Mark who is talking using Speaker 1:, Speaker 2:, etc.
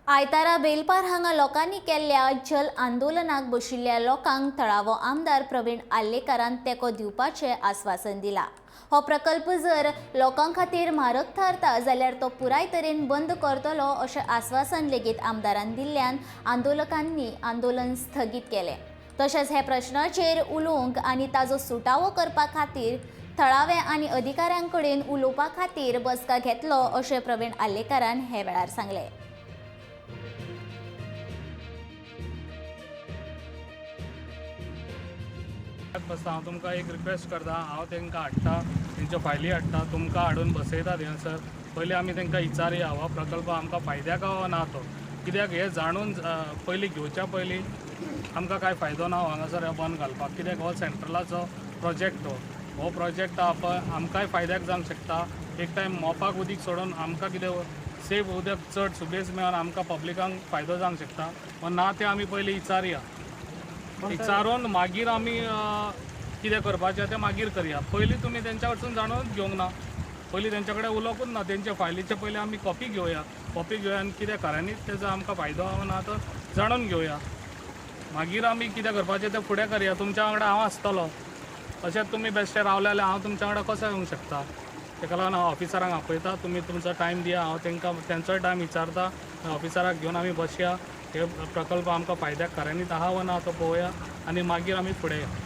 Speaker 1: आयतारा बेलपार हांगा लोकांनी केल्ल्या जल आंदोलनाक बशिल्ल्या लोकांक थळावो आमदार प्रवीण आर्लेकारान तेंको दिवपाचें आस्वासन दिलां. हो प्रकल्प जर लोकां खातीर म्हारग थारता जाल्यार तो पुराय तरेन बंद करतलो अशें आस्वासन लेगीत आमदारान दिल्ल्यान आंदोलकांनी आंदोलन स्थगीत केलें. तशेंच हे प्रश्नाचेर उलोवंक आनी ताजो सुटावो करपा खातीर थळावे आनी अधिकाऱ्यां कडेन उलोवपा खातीर बसका घेतलो अशें प्रवीण आर्लेकारान हे वेळार सांगलें.
Speaker 2: बसता हांव तुमकां एक रिक्वेस्ट करता. हांव तांकां हाडटा, तेंच्यो फायली हाडटा, तुमकां हाडून बसयता थंयसर. पयलीं आमी तांकां विचारया हो प्रकल्प आमकां फायद्याक वा ना तो. कित्याक हें जाणून पयलीं घेवच्या पयलीं आमकां कांय फायदो ना हांगासर हे बंद घालपाक. कित्याक हो सेंट्रलाचो प्रोजेक्ट, हो हो प्रोजेक्ट आहा पळय आमकांय फायद्याक जावंक शकता. एक टायम मोपाक उदीक सोडून आमकां कितें सेफ उदक चड सुबेज मेळोन आमकां पब्लिकांक फायदो जावंक शकता. पूण ना तें आमी पयलीं विचारया, विचारून मागीर आमी कितें करपाचें तें मागीर करया. पयलीं तुमी तेंच्या कडसून जाणून घेवंक ना, पयलीं तेंच्या कडेन उलोवंकूच ना. तेंच्या फायलीचे पयलीं आमी कॉपी घेवया, कॉपी घेवया आनी कितें खऱ्यांनीच तेजो आमकां फायदो आहा ना तो जाणून घेवया. मागीर आमी कितें करपाचें तें फुडें करया. तुमच्या वांगडा हांव आसतलो. अशेंच तुमी बेश्टे रावले जाल्यार हांव तुमच्या वांगडा कसो येवंक शकता? तेका लागून हांव ऑफिसरांक आपयता, तुमी तुमचो टायम दिया, हांव तेंकां तेंचोय टायम विचारता. ऑफिसराक घेवन आमी बसया, हे प्रकल्प आमकां फायद्याक खऱ्यांनीच आहा वा ना तो पळोवया आनी मागीर आमी फुडें या.